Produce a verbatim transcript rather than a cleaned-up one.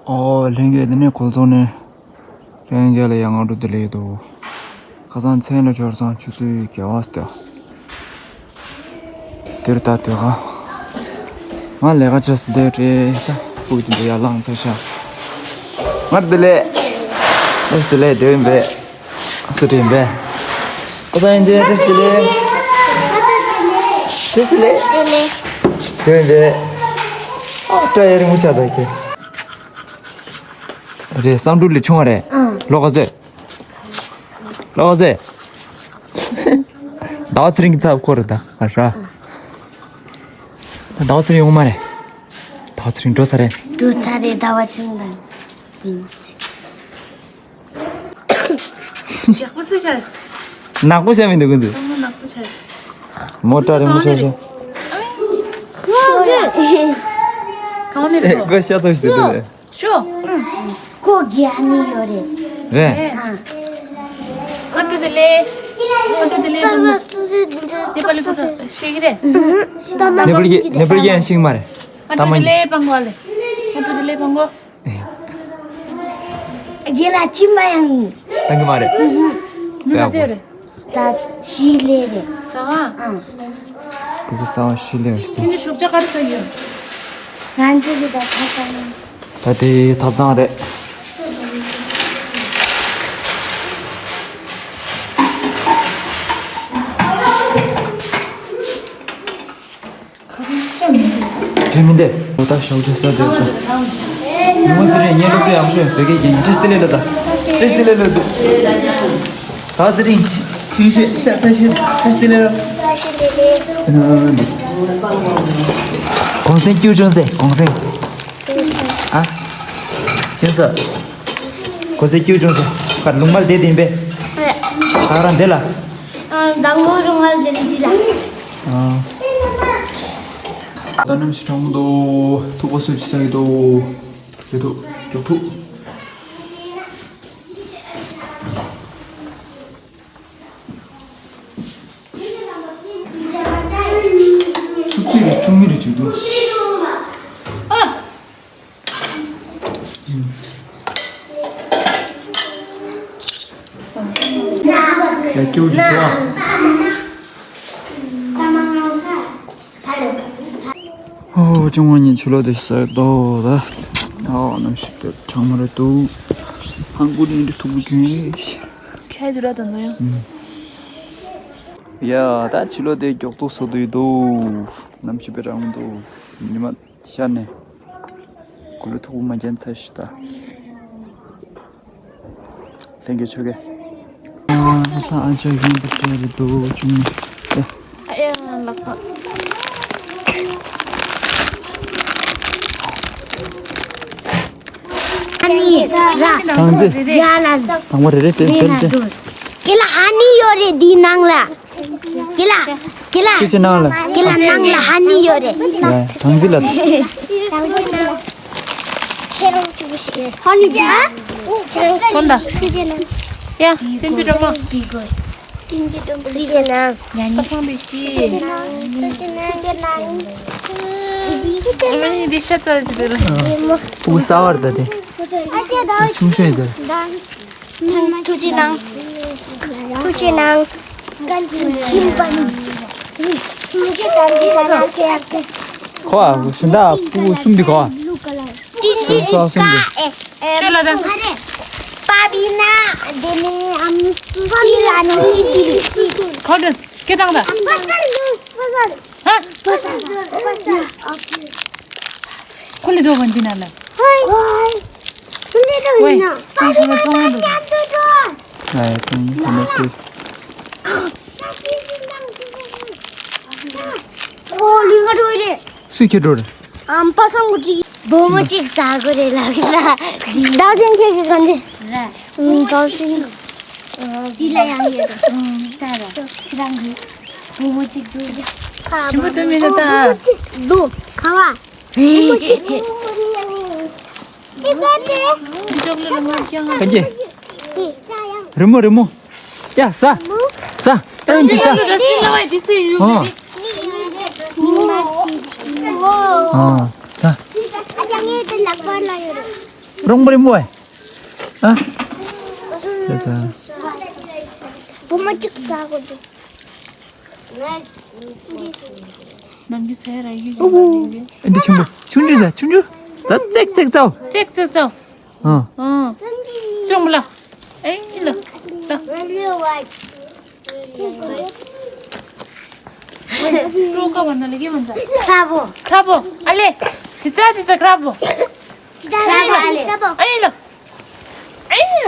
ཨོ་ལྷན་རྒྱས། འདི་ནས་ཁོ་ཚོ་ནས་ལྷན་རྒྱས་ལ་ཡང་སྔ་དྲོ་བདེ་ལེགས་འདུག་ཁ་སང་མཚན་ལ་འབྱོར་ཙང་ཆུ་ཚོད་བརྒྱད་པ་སྟེ། དེར་ད་དེ་ག་ང་ལས་ཀ་བྱས་སུ་བསྡད་རེད། ད་ཕུག་དེ་འདི་ཡར་ལངས་ཚར་ཤག་ང་བདེ་ལེགས། ང་བདེ་ལེགས་བདེ་ཡིན་པས། སུ་དྲན་པས། ཁོ་ཚང་ཡིན་ཅེ་བཀྲ་ཤིས་བདེ་ལེགས། བཀྲ་ཤིས་བདེ་ལེགས། བདེ་ཡིན་པས། ཨོ་སྐྲ་ཡ་རིང་མོ་ཆགས་ད་ཁྱེད། རེད། བསམ་གྲུབ་ལས་ཆུང་བ་རེད། ཨང་། ལོ་ག་ཚོད། ལོ་ག་ཚོད། ཟླ་བ་ཚེ་རིང་གི་ཚབ་ཁོ་རེད་ད། ཨ་ར། ཟླ་བ་ཚེ་རིང་ཡོང་མ་རེད། ཟླ་བ་ཚེ་རིང་འགྲོ་ཚར་རེད། འགྲོ་ཚར་རེད། ཟླ་བ་ཚེ་རིང་དང་། ཡག་པོ་བཟོས་ཤག་ནག་པོ་བྱས་མི་འདུག་གི་འདུག་ཚང་མ་ནག་པོ་བྱས། མོ་ཊ་རིང་པོ་བྱས་ཤག་གང་ནས་རེད། ཨེ་ཁོ་ཤ་ཚ་ཞིག་འདུག་ཤོ། ཁོ་རྒྱ་ནི་ཡོད་རེད། རེད། ཨ། ང་ཀྲུ་དེ་ལེ། ང་ཀྲུ་དེ་ལེ། ས་ལ་སུ་སུ་དེ་ཚོ་དེ་པ་ལི་ཁོ་ཤེས་ཀྱི་རེད། ནེ་པལ་གྱི་ནེ་པལ་གྱི་ཡང་ཤེས་ཀྱི་མ་རེད། ང་ཀྲུ་དེ་ལེ་པང་གོ་ལེ། ང་ཀྲུ་དེ་ལེ་པང་གོ། རྒན་ལགས་ཕྱིན་པ་ཡང་། བཏང་གི་མ་རེད། མི་ག་ཚོད་རེད། ད་བཞི་ལས་རེད། ཟ་བ། ཨང་། ཁོ་ཚོ་ཟ་བ་བཞི་ལས་རེད། ཁྱེད་ཚོ་ཞོགས་ཇ་ག་རེ་ཟ་ཡོད། ང་ཚོ་གི་ད་ཐ་ཚང་། ད་དེ་ཐབ་ཚང་རེད། དེ་མིན་ཏེ། ད་ཞོགས་ཇ་ཟ་དེ་ད། ཉི་མ་ཟེར་རེད། ཉལ་སློབ་དེ་ཡག་ཤོས་བོད་སྐད་རྒྱན། བཀྲ་ཤིས་བདེ་ལེགས་ལ་ད། བཀྲ་ཤིས་བདེ་ལེགས་ལ་ད། ད་ཟེར་རིང་། ཆིང་ཤེས་ཤ་ཚ་ཤེས། བཀྲ་ཤིས་བདེ་ལེགས་ལ། བཀྲ་ཤིས་བདེ་ལེགས། གུང་སེང་སྐྱིད་བྱུང་ཟེར། གུང་སེང་། ཨ། ཁྱེད་ཚོ། གུང་སེང་སྐྱིད་བྱུང་ཟེར། ག་ལུང་མལ་བསྡད་དེ་ཡིན་པས། ད་རང་བསྡད་ལ། ཨ། མདང་དགོང་རུང་ང་ལ་དེ་འདི་ལ། ཨ། ད་གནམ་གཤིས་གྲང་མོ་འདུག་ཐུག་པ་སུ་ཅི་ཟ་གི་འདུག་ཡོད་ཐུག་མགྱོགས་ཐུག་ཆུ་ཚོད་རེ་བཅུ་གཉིས་རེ་བཅུ་འདུག་ཨ། ཡ་སྐྱོ་ཅིག་ཤོག་ཨོ། བཅོ་ལྔ་ཉིན་ཆུ་ལོག་དེ་ཟེར་དོ་ད། ཨོ་གནམ་གཤིས་དེ་གྲང་མོ་རེད་འདུག་ཧང་གུར་ནས་འདི་ཐུག་པོ་གྱོན་ཡོད། ཁྱེད་དུ་ར་དང་དོ་ཡང་། ཡ་ད་ཆུ་ལོག་དེ་མགྱོགས་ཐུག་བཟོ་དུས་འདུག་གནམ་གཤིས་དཔེ་གྲང་མོ་འདུག་ཉི་མ། ཤར་ནས། གུ་ལུ་ཐུག་པོ་མ་རྒྱན་ཚ་ཞིག་ད། ལྷན་རྒྱས་ཆོ་གེ། ཨ་ད་ཨ་ཅག་གཞན་དུ་སྤྲད་རེད་འདུག་བཅུག་ནས། ཨ་ཡ་ལག་པ། ཨ་ནི་ར། ཐང་རྩེ། ཡ་ལ། དང་པོ་རེ་རེ་སྤྲད་སྤྲད་སྤྲད། ཀི་ལ་ཧ་ནི་ཡོད་རེད་འདིའི་ནང་ལ། ཀི་ལ། ཀི་ལ། ཁྱེད་ཀྱི་ནང་ལ། ཀི་ལ་ནང་ལ་ཧ་ནི་ཡོད་རེད། ཡ་ཐང་རྩེ་ལ། ཁྱེད་རང་ཅུ་ཤེས། ཧ་ནི་ཡ། ཁོང་ད། ཁྱེད་ཀྱི་ནང་། ཡ་བསྟན་འཛིན་སྒྲོལ་མ། བསྟན་འཛིན་སྒྲོལ་མ། ཁྱེད་ཀྱི་ནང་། ཡ་ནི། ཁ་སང་བའི་ཀི། ཁྱེད་ཀྱི་ནང་། ཁྱེད་ཀྱི་ནང་། ཨ་མ་ནི་འདི་ཤ་ཚ་ཞིག་རེད་ལ། ཕྲུ་གུ་གསར་པ་རེད་ད་དེ། ཨ་ཅེ་ད། ཆུང་ཤོས་ཡིན་ཟེར། ཐུགས་རྗེ་གནང་། ཐུགས་རྗེ་གནང་། ཁོ་ཨ་ཤིན་ད་ཕྲུ་གུ་གསུམ་འདི་ཁོ་ཨ། ཏི་ཏི་ཏི་ཀ་ཨེ་ཨེ། ཤོད་ལ་ད། པ་བི་ན། དེ་ནས་ཨམ་སི་ར་ནི་སི་སི་རི་སི། ཁོ་དྲུག་སྐད་བཏང་ད། པ་ས་ལུ་པ་ས་ལུ། ཧ། པ་ས་ལུ་པ་ས་ལུ། ཁོ་ལི་དོ་གན་ཅི་ན་ལ། ཧོꯏ། ཁོ་ལི་དོ་ཡིན་ན། ཨ་ཡ་ཁོ་ལི་དོ་ཡིན་ན། ཨོ་ལི་ག་འགྲོ་ཡི་རེད། སུས་ཁྱེར་འགྲོ་རེད། ཨམ་པ་སང་གོ་ཅིག་བུ་མོ་ཅིག་ཟ་གོ་རེད་ལབ་ལ། ཟླ་ཅན་ཁྱེད་ཀྱི་གང་ཅི། རེད། ཟླ་ཅན། འདི་ལ་ཡང་ཡོད་རེད། ད་ར་ཁྱེད་རང་གི་བུ་མོ་ཅིག་འདུག་ཞིམ་པོ་དུ་མི་འདུག་ད། འདུག་ག་བ། ཅི་ག་དེ། འདི་ཅོག་ལེ་ལ་ང་ཀྱང་ང་། ག་གི། རི་མོ་རི་མོ། ཡ་ཟ། ཟ། ཨེ་འདི་ཟ། ཨ། ཟ། རོང་པོ་རིང་པོ་ཨེ། ཨ། ད་ས། བུ་མོ་གཅིག་ཟ་དགོས་འདུག་ནམ་རྒྱུན་ཟ་ཡ་ར་ཡོད་ཨོ་བོ། ཡོད་ཨེ་འདི་ཆུང་འདྲི་ཆུང་འདྲི་ཟ་ཆུང་འདྲི། ཙག་ཙག་ཙག་ཙག་ཙག་ཙག་ཙག་ཨ། ཨ། ཅུང་ལ། ཨེ་ལ། ལ། སྤྲོ་ཀ་བ་ན་ལ་གེ་མ་ཛ། ཁྲ་བོ། ཁྲ་བོ། ཨ་ལེ། ཅི་ཙ་ཅི་ཙ་ཁྲ་བོ། ཅི་ཙ་ཁྲ་བོ་ཨ་ལེ། ཨ་ལེ། ཨ་ལེ།